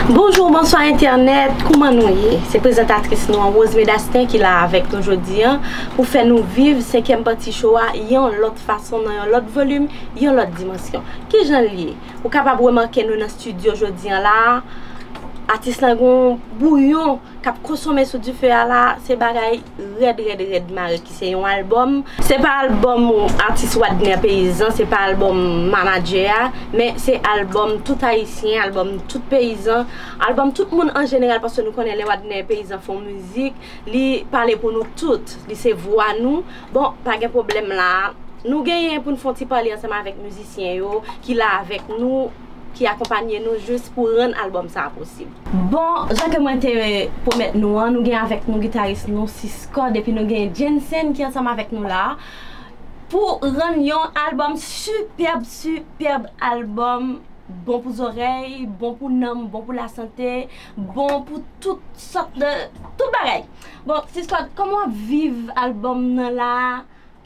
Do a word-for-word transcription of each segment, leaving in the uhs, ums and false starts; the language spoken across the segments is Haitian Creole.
Bonjou, bonswa entènèt, kouman nou ye? Se prezantatris nou an, Rosemary Dastin, ki la avèk nou jodi an pou fè nou viv senkyèm pati show a yon lòt fason, nan yon lòt volim, yon lòt dimansyon. Kijan l ye? Ou kapab remake nou nan estidyo jodi an la a. Atis lan gen yon bouyon k ap konsome sou dife a la, se bagay rèd, rèd, rèd mare ki se yon albòm. Se pa albòm atis Wadner Peyizan, se pa albòm manadjè a, men se albòm tout ayisyen, albòm tout peyizan, albòm tout moun an jeneral, paske nou konnen lè Wadner Peyizan fè yon mizik, li pale pou nou tout, li se vwa nou. Bon, pa gen pwoblèm la. Nou genyen pou n fè yon ti pale ansanm avèk mizisyen yo ki la avèk nou, ki akonpanye nou jis pou rann albòm sa a posib. Bon, jan ke mwen te pwomèt nou an, nou gen avèk nou gitaris nou Siscod, epi nou gen Jensen ki ansanm avèk nou la pou rann yon albòm sipèb, sipèb albòm, bon pou zòrèy, bon pou nanm, bon pou lasante, bon pou tout sòt de, tout bagay. Bon, Siscod, kòman w ap viv albòm nan la?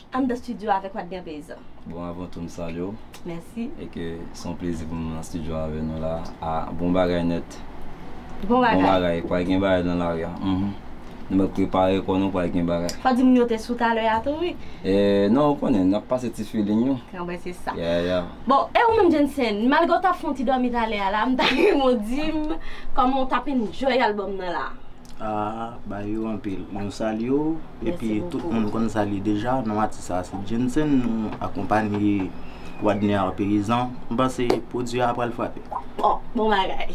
Anndan estidyo avèk Wadner Peyizan. Bon, avan tou, m salye w. Mèsi. E ke se yon plezi pou mwen nan estidyo avè nou la. A, bon bagay nèt. Bon Bon bagay. Bagay, pral gen bagay nan lari a. Mhm. Nou mèt prepare kò nou, pral gen bagay. Fò di moun yo te sou talè a tou, wi. E, non, ou konnen, n ap pase ti feeling yo. Kanmenm, se sa. Yeah, yeah. Bon, e ou menm, Jensen, malgre w t ap fè yon ti dòmi talè a la, m ta renmen w di m kòman w t ap enjoy albòm nan la. Ah, ba yo anpil. Nou salye w, epi tout moun konn sa l ye deja. Non atis sa a se Jensen, nou akonpanye Wadner Peyizan. M panse pwodui a pral frape. Oh, bon bagay.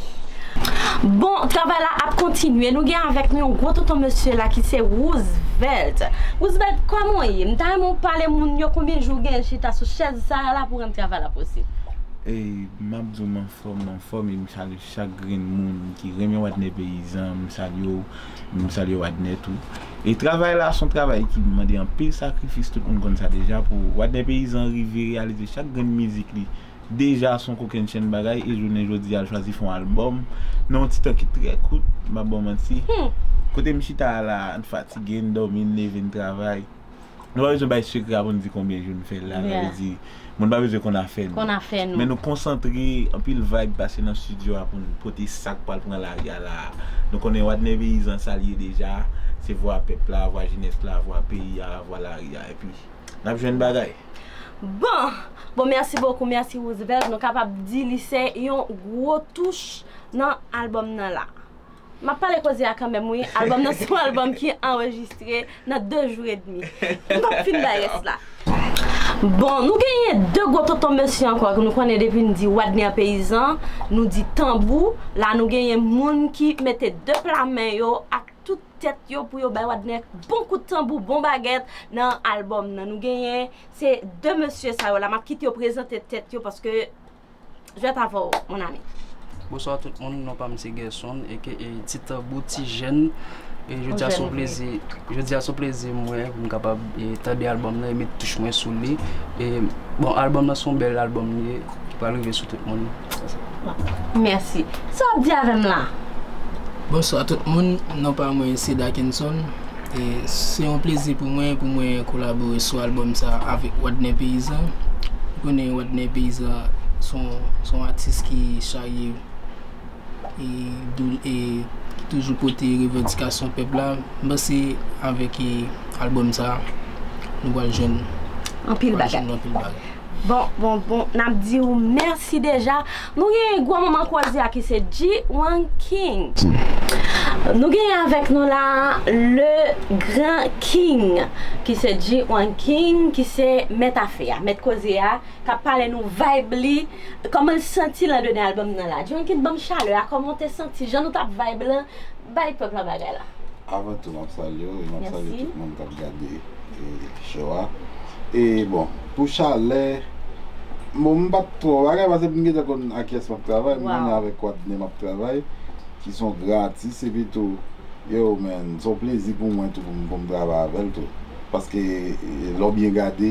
Bon, travay la ap kontinye. Nou gen avèk nou yon gwo tonton mesye la ki se Roosevelt. Roosevelt, kòman w ye? M ta renmen w pale moun yo konbyen jou w gen chita sou chèz sa a la pou rann travay la posib. Ey, m ap di w m anfòm, m anfòm, e m salye chak grenn moun ki renmen Wadner Peyizan, m salye w, m salye Wadner tou. E travay la se yon travay ki mande anpil sakrifis, tout moun konn sa deja, pou Wadner Peyizan rive reyalize chak grenn mizik li. Deja se yon kokennchenn bagay, e jounen jodi a l chwazi fè yon albòm nan yon ti tan ki trè kout, m p ap ba w manti. Hmm. Kote m chita a la, m fatige, m dòmi, m leve, m travay. Nou pa bezwen bay sekrè a pou n di konbyen jou n fè l la. Sa vle di, moun pa bezwen konn afè nou. Konn afè nou. Men nou konsantre, anpil vibe pase nan estidyo a pou n pote sa k pral pran lari a la. Nou konnen Wadner Peyizan sa l ye deja, se vwa pèp la, vwa jenès la, vwa peyi a, vwa lari a. Epi, n ap jwenn bagay. Bon, bon, mèsi bokou, mèsi Roosevelt. Nou kapab di li se yon gwo touch nan albòm nan la. M ap pale koze a kanmenm, wi. Albòm nan se yon albòm ki anrejistre nan de jou edmi. M p ap fin bay rès la. Bon, nou genyen de gwo tonton mesye ankò, ke nou konnen depi n di Wadner Peyizan, nou di Tanbou. La, nou genyen moun ki mete de pla men yo ak tout tèt yo pou yo bay Wadner bon kout tanbou, bon bagèt nan albòm nan. Nou genyen, se de mesye sa yo la. M ap kite yo prezante tèt yo paske Jwèt avè w, mon ami. Bonswa tout moun, non pa m se Gerson, aka Ti Tanbou, Ti Jèn. E jodi a se yon plezi, jodi a se yon plezi mwen pou m kapab, e, tande albòm nan e met touch mwen sou li. E, bon, albòm nan se yon bèl albòm li ye, ki pral rive sou tout moun. Mèsi. Sa w ap di avè m la? Bonswa tout moun, non pa mwen se Dakenson. E se yon plezi pou mwen, pou mwen kolabore sou albòm sa avèk Wadner Peyizan. Ou konnen Wadner Peyizan se yon, se yon atis ki charye e dou-, e ki toujou pote revandikasyon pèp la. M panse avèk, e, albòm sa, nou pral jwenn, anpil bagay. Anpil bagay. Bon, bon, bon, n ap di w mèsi deja. Nou gen gwo manman koze a ki se G One King. Nou gen avèk nou la le grand King, ki se G One King, ki se mèt afè a, mèt koze a, k ap pale nou vibe li, kòman l santi l anndan albòm nan la. G One King, ban m chalè a, kòman w te santi, jan nou t ap vibe lan, bay pèp la bagay la. Avan tou, m ap salye w e m ap salye tout moun k ap gade, e, show a. E bon, pou chalè, bon, m pa t twò bagay, paske m gentan konn ak kiyès m ap travay, m konnen avèk Wadner m ap travay, ki se yon gratis, epi tou, yo, man, se yon plezi pou mwen tou, pou m, pou m travay avè l tou. Paske, e, lè w byen gade,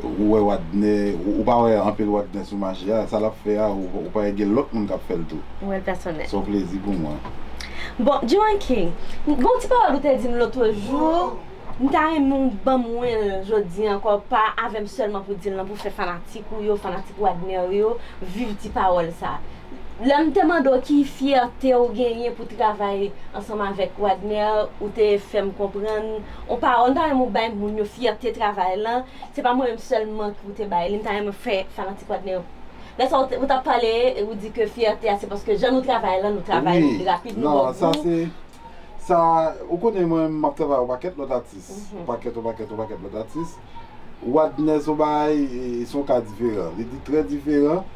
ou wè Wadner, ou, ou pa wè anpil Wadner sou mache a, sa l ap fè a, ou, ou pa wè gen lòt moun k ap fè l tou. Ou wè l pèsonèl. Se yon plezi pou mwen. Bon, G One King, gon ti pawòl ou te di m lòt jou, m ta renmen w ban mwen l jodi ankò, pa avè m sèlman pou di l nan, pou fè fanatik ou yo, fanatik Wadner yo, viv ti pawòl sa. Lè m te mande w ki fyète w genyen pou travay ansanm avèk Wadner, ou te fè m konprann yon pawòl, m ta renmen w bay moun yo fyète travay lan. Se pa mwen menm sèlman ki w te bay li, m ta renmen fè fanatik Wadner yo. Lè sa w t ap pale, ou di ke fyète a se paske jan nou travay lan, nou travay li rapid, nou ba w gou. Sa, ou konnen mwen, m ap travay yon pakèt lòt atis. Yon pakèt, yon pakèt, yon pakèt lòt atis. Wadner se yon bagay, e, se yon ka diferan. Li di trè diferan.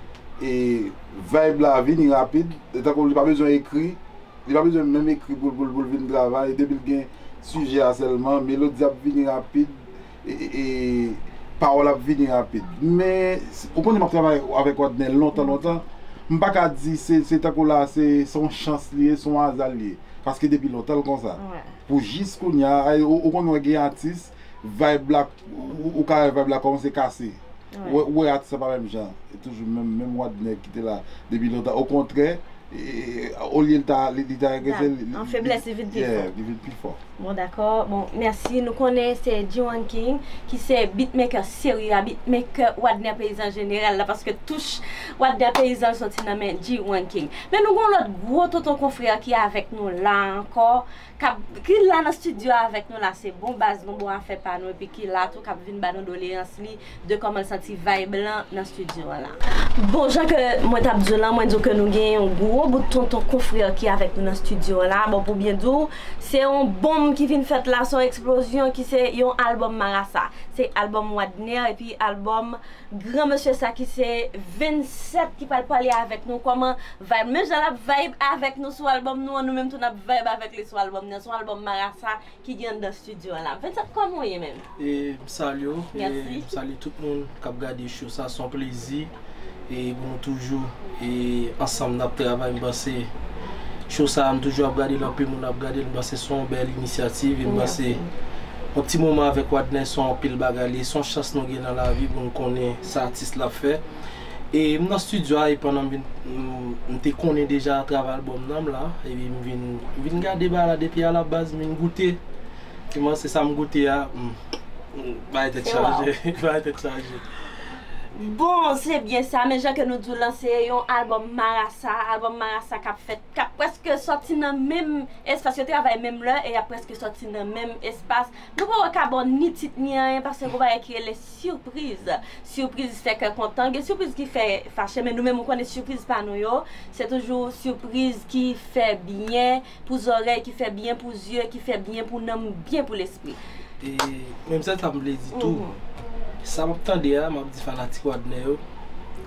E vibe la vini rapid. E tankou li pa bezwen ekri. Li pa bezwen menm ekri pou, pou, pou l vin travay. Depi l gen sijè a sèlman, melodi ap vini rapid. E, e, e pawòl ap vini rapid. Men, ou konnen m ap travay avèk Wadner lontan, lontan. M pa ka di se, se tankou la, se, se yon chans li ye, se yon aza li ye. Paske depi lontan l konsa. Pou jis kounye a, ou, ou konn wè gen atis, vibe la, ou, ou ka wè vibe la kòmanse kase. Ou wè atis la pa menm jan. E toujou menm, menm Wadner ki te la depi lontan. Okontrè, e, e, olye li ta, li, li ta regrese, li, li, an feblès, li vin pi fò. Li vin pi fò. Bon, dakò. Bon, mèsi. Nou konnen se G-One King ki se beatmaker serye a, beatmaker Wadner Paysan jeneral la, paske touch Wadner Paysan soti nan men G-One King. Men nou gon lòt gwo tonton konfrè ki avèk nou la ankò, k ap, ki la nan estidyo avèk nou la, se bon baz nou, bon afè pa nou, epi ki la tou, k ap vin ba nou doleyans li de kòman l santi vibe lan nan estidyo an la. Bon, jan ke mwen t ap di w lan, mwen di w ke nou gen yon gwo bout tonton konfrè ki avèk nou nan estidyo an la. Bon, pou byen di w, se yon bonm ki vin fèt la, se yon eksplozyon ki se yon albòm marasa. Se albòm Wadner, epi albòm gran mesye sa ki se Vennsèt ki pral pale avèk nou kòman vibe. Menm jan l ap vibe avèk nou sou albòm nou an, nou menm tou n ap vibe avèk li sou albòm nan. Se yon albòm marasa ki gen anndan estidyo an la. Vennsèt, kòman w ye menm? E, m salye w, e, m salye tout moun k ap gade show sa, se yon plezi, e, pou nou toujou, e, ansanm n ap travay, m panse show sa, m toujou ap gade l, anpil moun ap gade l, m panse se yon bèl inisyativ, e m panse yon ti moman avèk Wadner se yon anpil bagay li ye, se yon chans nou gen nan lavi pou n konnen sa atis la ap fè. E m nan estidyo a, e pandan m vin, m, m te konnen deja travay albòm nan m la, epi m vin, m vin gade bagay la depi alabaz, m vin goute. Kouman se sa m goute a, hmm, hmm, bagay tèt chaje, bagay tèt chaje. Bon, se byen sa, men jan ke nou di w lan, se yon albòm marasa, albòm marasa k ap fèt, k ap prèske sòti nan menm espas, yo travay menm lè e y ap prèske sòti nan menm espas. Nou poko ka ba w ni tit ni anyen paske gon bagay ki rele sipriz. Sipriz fè kè kontan, gen sipriz ki fè fache, men nou menm ou konnen sipriz pa nou yo, se toujou sipriz ki fè byen pou zòrèy, ki fè byen pou zye, ki fè byen pou nanm, byen pou lespri. E menm sa sa m vle di tou, sa m ap tande a, m ap di fanatik Wadner yo,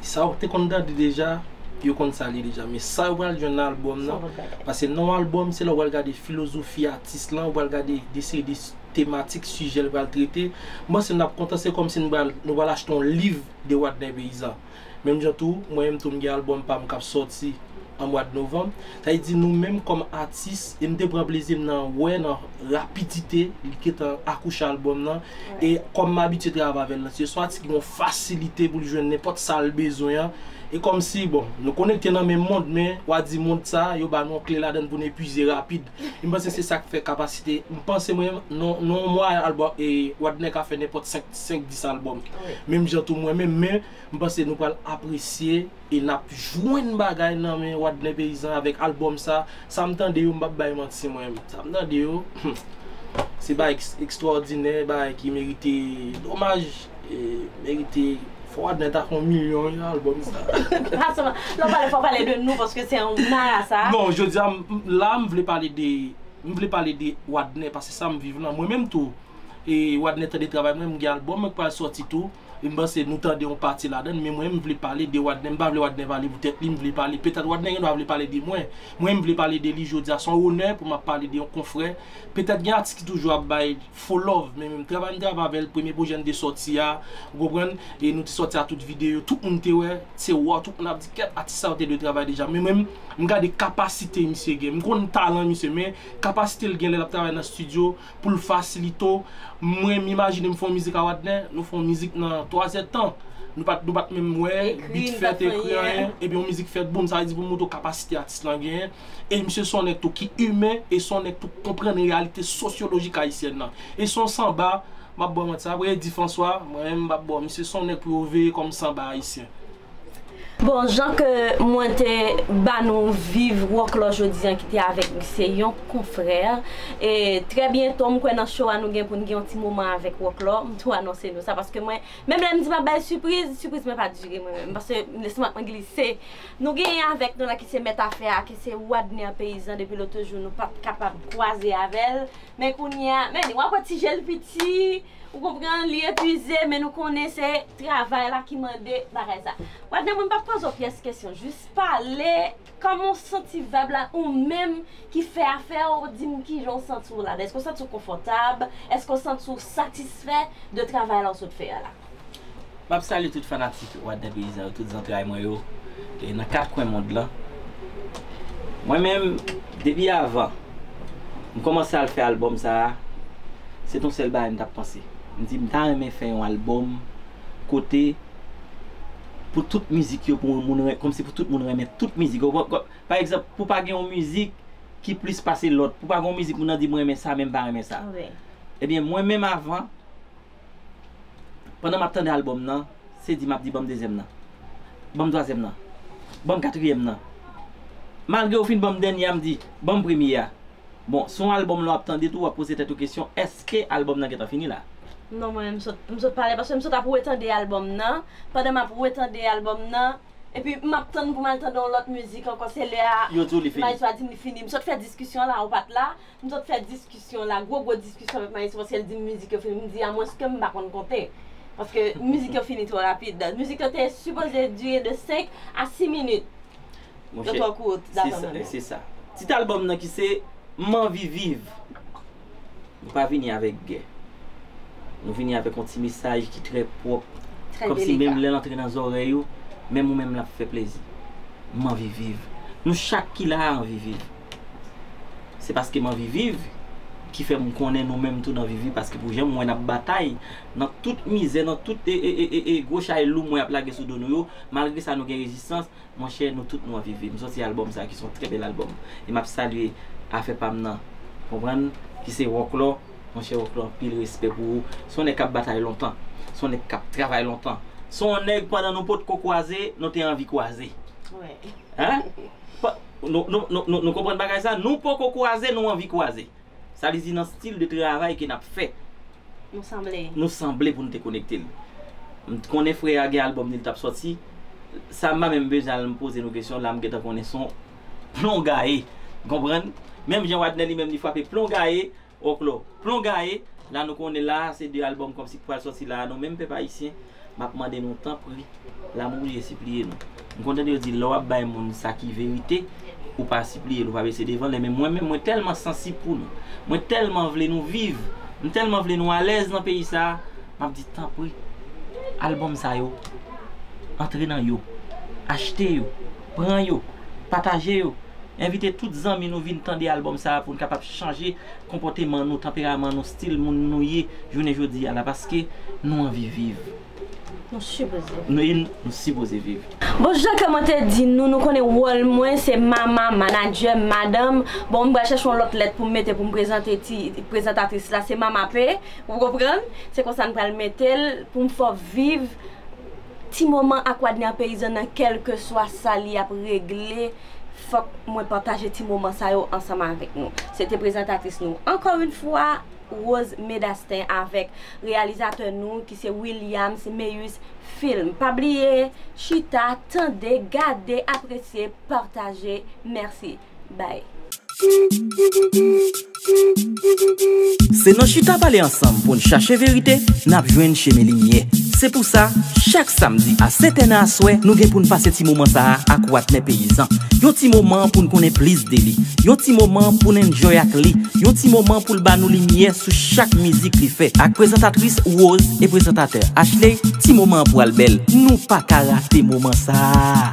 sa w te konn tande deja, yo konn sa l ye deja, men sa yo pral jwenn nan albòm nan, paske nan yon albòm se la w pral gade filozofi atis lan, w pral gade de seri de tematik, sijè l pral trete, m panse n ap kontan, se kòmsi nou pral, nou pral achte yon liv de Wadner Paysan. Menm jan tou, mwen menm tou m gen albòm pa m k ap sòti an mwa de novanm. Sa vle di nou menm kòm atis, e m te pran plezi m nan wè nan rapidite li gentan akouche albòm nan. E kòm m abitye travay avè l lan, se yon atis ki gen yon fasilite pou l jwenn nenpòt sa l bezwen an. E kòmsi, bon, nou konekte nan menm mond, men w a di mond sa, yo ba nou yon kle ladan l pou n epuize rapid. E m panse se sa k fè kapasite, m panse mwen, nan, nan yon mwa albòm, e Wadner ka fè nenpòt senk, senk, dis albòm. Menm jan tou mwen menm, men m panse nou pral apresye e n ap jwenn bagay nan men Wadner Paysan avèk albòm sa. Sa m tande yo, m p ap bay manti mwen menm. Sa m tande yo, hmm, se bagay eks-, ekstwòdinè, bagay ki merite domaj, e merite fò Wadner ta fè yon milyon wi albòm sa. Pa sèlman, lè w pale, fò w pale de nou, paske se yon nara sa. Non, jodi a, m, m, la, m vle pale de, m vle pale de Wadner, paske sa m viv lan. Mwen menm tou, e Wadner tande travay mwen, m gen albòm mwen k pral sòti tou. E m panse nou tande yon pati ladan l, men mwen, m vle pale de Wadner. M pa vle Wadner pale pou tèt li, m vle pale. Petèt Wadner gen dwa vle pale de mwen. Mwen, m vle pale de li jodi a. Se yon onè pou m ap pale de yon konfrè. Petèt gen atis ki toujou ap bay fo love, men menm travay m travay avè l, premye pwojè n te sòti a, ou konprann? E nou te sòti a tout videyo, tout moun te wè, se wow, tout moun ap di, kèt, atis sa yo te dwe travay deja. Men mwen, m gade kapasite misye gen. M konn talan misye, men kapasite l gen lè l ap travay nan estidyo, pou l fasilite w. Mwen, m imajine m fè yon mizik a Wadner, nou fè yon mizik nan twa zè tan. Nou pa t, nou pa t menm wè bit fèt, ekri anyen, epi yon mizik fèt, boum, sa vle di pou m montre w kapasite atis lan genyen. E misye se yon nèg tou ki imen, e se yon nèg tou k konprann reyalite sosyolojik ayisyèn nan. E se yon sanba, m ap ba w manti, apre Eddy François, mwen menm m ap ba w, misye se yon nèg pou yo veye kòm sanba ayisyen. Bon, jan ke mwen te ba nou viv Wòklò jodi an ki te avèk li, se yon konfrè. E trè byento, m kwè nan show a nou gen pou n gen yon ti moman avèk Wòklò. M tou anonse nou sa, paske mwen, menm lè m di m ap bay sipriz, sipriz mwen pa dire mwen menm, paske lestomak mwen glise. Nou genyen avèk nou la ki se mèt afè a, ki se Wadner Peyizan, depi lòt jou nou pa t kapab kwaze avè l. Men kounye a, men w ap wè ti je l piti, ou konprann, li epuize, men nou konnen se travay la ki mande bagay sa. Wadner, mwen p ap poze w pyès kesyon, jis pale kòman w santi vibe la, ou menm ki fè afè w, di m kijan w santi w la. Èske w santi w konfòtab? Èske w santi w satisfè de travay la w sot fè a la? M ap salye tout fanatik Wadner Peyizan yo, tout zantray mwen yo, e nan kat kwen mond lan. Mwen menm, depi avan m kòmanse al fè albòm sa a, se t on sèl bagay m t ap panse. M di m ta renmen fè yon albòm kote pou tout mizik yo, pou moun ren-, kòmsi pou tout moun renmen tout mizik yo. Pa, pa, pa egzanp, pou pa gen yon mizik ki plis pase lòt, pou pa gen yon mizik moun nan di m renmen sa, men m pa renmen sa. Wi. Ebyen, mwen menm avan, pandan m ap tande albòm nan, se di m ap di, "Ban m dezyèm nan. Ban m twazyèm nan. Ban m katriyèm nan." Malgre yo fin ban m dènye a, m di, "Ban m premye a." Bon, se yon albòm lè w ap tande tou, w ap poze tèt ou kesyon, èske albòm nan gentan fini la? Non, mwen, m sot, m sot pale, paske m sot ap retande albòm nan. Pandan m ap retande albòm nan, epi m ap tann pou m al tande yon lòt mizik ankò, se lè a yo di w li fini. Maestro a di m li fini. M sot fè diskisyon la, ou pa t la. M sot fè diskisyon la, gwo gwo diskisyon avèk Maestro, paske l di m mizik yo fini. M di, amwenske m pa konn konte. Paske mizik yo fini twò rapid. Mizik yo te sipoze dire de senk a sis minit. Yo twò kout, se sa, se sa. Tit albòm nan ki se M anvi viv. Nou pa vini avèk gè. Nou vini avèk yon ti mesaj ki trè pwòp. Kòmsi menm lè l antre nan zòrèy ou, menm ou menm l ap fè plezi. M anvi viv. Nou chak ki la a anvi viv. Se paske m anvi viv ki fè m konnen nou menm tou n anvi viv, paske pou jan m wè n ap batay nan tout mizè, nan tout e, e, e, e, e gwo chay lou mwen ap lage sou do nou yo, malgre sa nou gen rezistans, monchè, nou tout nou anvi viv. M sòti albòm sa ki se yon trè bèl albòm. E m ap salye afè pa m nan, konprann, ki se Wòklò. Monchè Wòklò, anpil respè pou ou. Se yon nèg k ap batay lontan. Se yon nèg k ap travay lontan. Se yon nèg pandan nou potko kwaze, nou te anvi kwaze. Wi. Hein? Pa, nou, nou, nou, nou, nou konprann bagay sa? Nou poko kwaze, nou anvi kwaze. Sa vle di nan stil de travay ke n ap fè. Nou sanble. Nou sanble pou nou te konekte l. M t konnen frè a gen albòm li l t ap sòti. Sa m pa menm bezwen al m poze nou kesyon, la m gentan konnen se yon plon gaye. Konprann? Menm jan Wadner li menm li frape plon gaye, Wòklò, plon gaye, la nou konnen la, se de albòm kòmsi k pral sòti la, nou menm pèp ayisyen, m ap mande nou tanpri, la m oblije sipliye nou. M konn tande yo di lè w ap bay moun sa ki verite, ou pa sipliye l, ou pa bese devan l, men mwen menm, mwen tèlman sansib pou nou. Mwen tèlman vle nou viv, m tèlman vle nou alèz nan peyi sa a, m ap di tanpri, albòm sa yo, antre nan yo, achte yo, pran yo, pataje yo, envite tout zanmi nou vin tande albòm sa a pou n kapab chanje konpòteman nou, tanperaman nou, stil moun nou ye jounen jodi a la, paske nou anvi viv. Nou sipoze. Nou, e nou, nou sipoze viv. Bon, jan ke mwen te di nou, nou konnen wòl mwen se mama, manadjè, madanm. Bon, m pral chèche yon lòt lèt pou m mete pou m prezante ti prezantatris la, se Mama P. Ou konprann? Se konsa n pral mete l pou m fè w viv ti moman ak Wadner Peyizan nan kèlkeswa sa li ap regle. Fòk mwen pataje ti moman sa yo ansanm avèk nou. Se te prezantatris nou, ankò yon fwa, Rose Medasten, avèk reyalizatè nou ki se Williams Meyus Film. Pa bliye, chita, tande, gade, apresye, pataje. Mèsi. Bye. Se nan chita pale ansanm pou n chache verite n ap jwenn chemen limyè. Se pou sa, chak samdi a sèt è nan aswè, nou gen pou n pase ti moman sa a ak Wadner Peyizan. Yon ti moman pou n konnen plis de li. Yon ti moman pou n enjoy ak li. Yon ti moman pou l ba nou limyè sou chak mizik li fè. Ak prezantatris Rose e prezantatè Ashley, ti moman an pral bèl. Nou pa ka rate moman sa a.